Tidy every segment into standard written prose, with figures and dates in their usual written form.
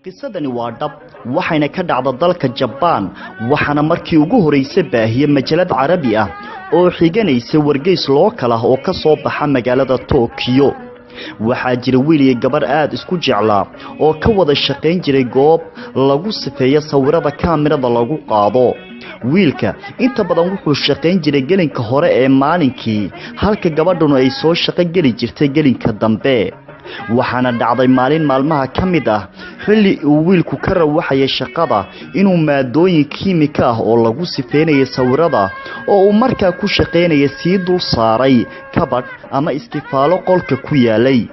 Qisadani waa dhab, waxayna ka dhacda dalka Jabaan, waxaana markii ugu horreysay baahiyey majalad Carabi ah oo xiganaysa wargeys local ah oo ka soo baxa magaalada Tokiyo. Waxaa jira wiil iyo gabarh aada isku jeclaa oo ka wada shaqayn jiray goob lagu sifeeyo sawirada kaamirada lagu qaado. Wiilka inta badan wuxuu shaqayn jiray gelinka hore ee maalinkii, halka gabadhuna ay soo shaqo geli jirtay gelinka dambe. Waxaana dhacday maalin maalmaha ka mid ah, xilli uu wiilku ka rawaxayay shaqada, inuu maadooyin kiimika ah oo lagu sifeynaya sawirada oo uu markaa ku shaqaynaya sii dul saaray kabadh ama iskifaalo qolka ku yaalay.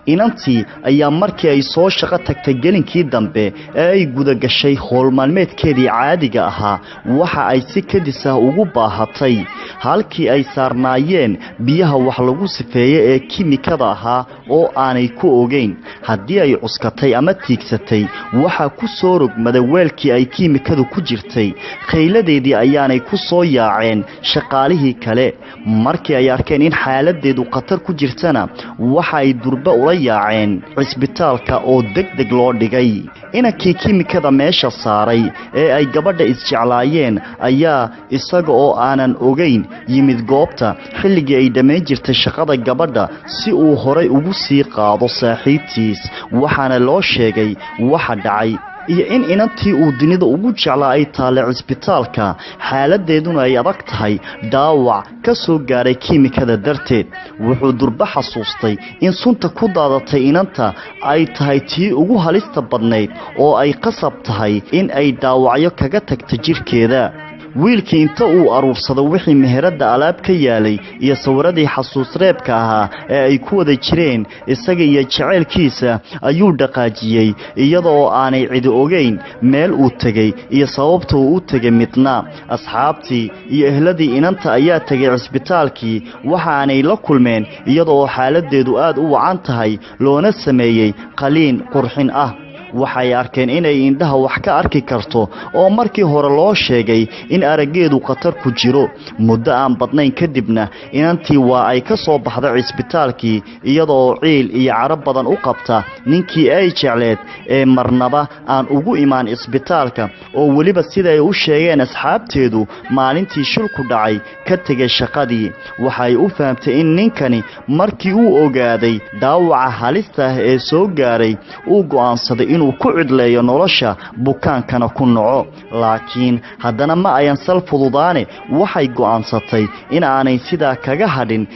Inantii ayaa markii ay soo shaqo tagtay gelinkii dambe ee ay guda gashay howl maalmeedkeedii caadiga ahaa, waxa ay si kadis ah ugu baahatay halkii ay saarnaayeen biyaha wax lagu sifeeye ee kiimikada ahaa oo aanay ku ogeyn. Haddii ay cuskatay ama tiigsatay, waxaa ku soo rogmaday weelkii ay kiimikadu ku jirtay. Khayladeedii ayaanay ku soo yaaceen shaqaalihii kale. Markii ay arkeen in xaaladeedu khatar ku jirtana, waxa ay durba ula yaaceen cisbitaalka oo deg deg loo dhigay. Inankii kiimikada meesha saaray ee ay gabadha isjeclaayeen ayaa isaga oo aanan ogeyn yimid goobta xilligii ay dhammayn jirtay shaqada gabadha, si uu horay ugu sii qaado saaxiibtiis. Waxaana loo sheegay waxa dhacay iyo in inantii uu dunida ugu jeclaa ay taallay cisbitaalka, xaaladeeduna ay adag tahay, dhaawac ka soo gaaray kiimikada darteed. Wuxuu durba xasuustay in sunta ku daadatay inanta ay tahay tii ugu halista badnayd oo ay qasab tahay in ay dhaawacyo kaga tagta jidhkeeda. Wiilkii inta uu aruursado wixii meheradda alaab ka yaalay iyo sawiradii xasuus reebka ahaa ee ay ku wada jireen isaga iyo jaceylkiisa ayuu dhaqaajiyey, iyadoo aanay cidi ogeyn meel uu tegey iyo sababta uu u tegay midna. Asxaabtii iyo ehladii inanta ayaa tegay cisbitaalkii, waxaanay la kulmeen iyadoo xaaladeedu aad u wacan tahay, loona sameeyey qaliin qurxin ah. Waxay arkeen inay indhaha wax ka arki karto, oo markii hore loo sheegay in araggeedu khatar ku jiro. Muddo aan badnayn kadibna inantii waa ay ka soo baxday cisbitaalkii, iyadoo ciil iyo caro badan u qabta ninkii ay jecleed ee marnaba aan ugu imaan cisbitaalka, oo weliba siday u sheegeen asxaabteedu maalintii shilku dhacay ka tegay shaqadii. Waxay u fahamtay in ninkani markii uu ogaaday dhaawaca halista ah ee soo gaaray uu go'aansaday inuu ku cidleeyo nolosha, bukaankana ku noco. Laakiin haddana ma ayan sal fududaane, waxay go'aansatay in aanay sidaa kaga hadhin.